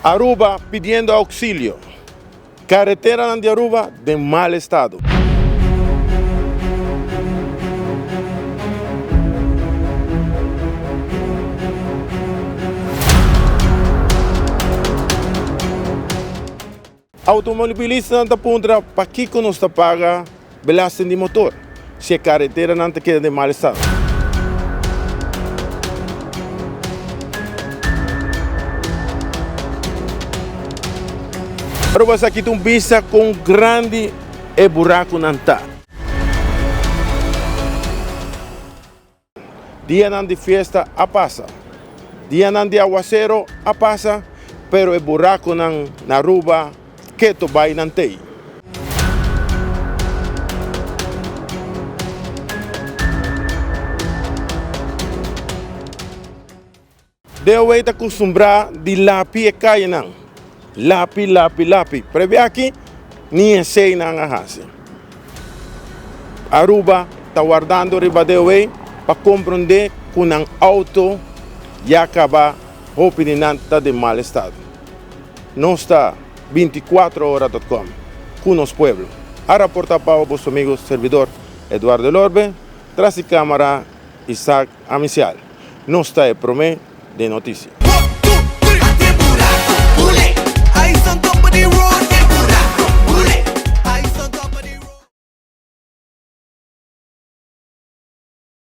Aruba pidiendo auxilio. Carreteranan di Aruba den mal estado. Automobilistanan ta puntra pakiko nos ta paga belasting di motor si e carreteranan ta keda den mal estado. Aruba sa kita un bista con grandi e buraconan ta. Dianan di fiesta a pasa, dianan di awacero a pasa, pero e buraconan na Aruba keto bay nan tey. DOW ta kustumbrá di lapi e kayenan. Lapi, lapi, lapi. Pero e biaha aki ni esei nan a hasi. Aruba ta wardando riba DOW pa komprondé ku nan outo ya kaba hopi di nan ta den mal estado. Nos ta binticuatrohora dot com ku nos pueblo. A raporta pa boso amigo servidor Eduardo Elorbe, tras di kamara Isaac Amicial. Nos ta e prome den noticia. One, two, three, ate buraco, pule. Ice on top of the road.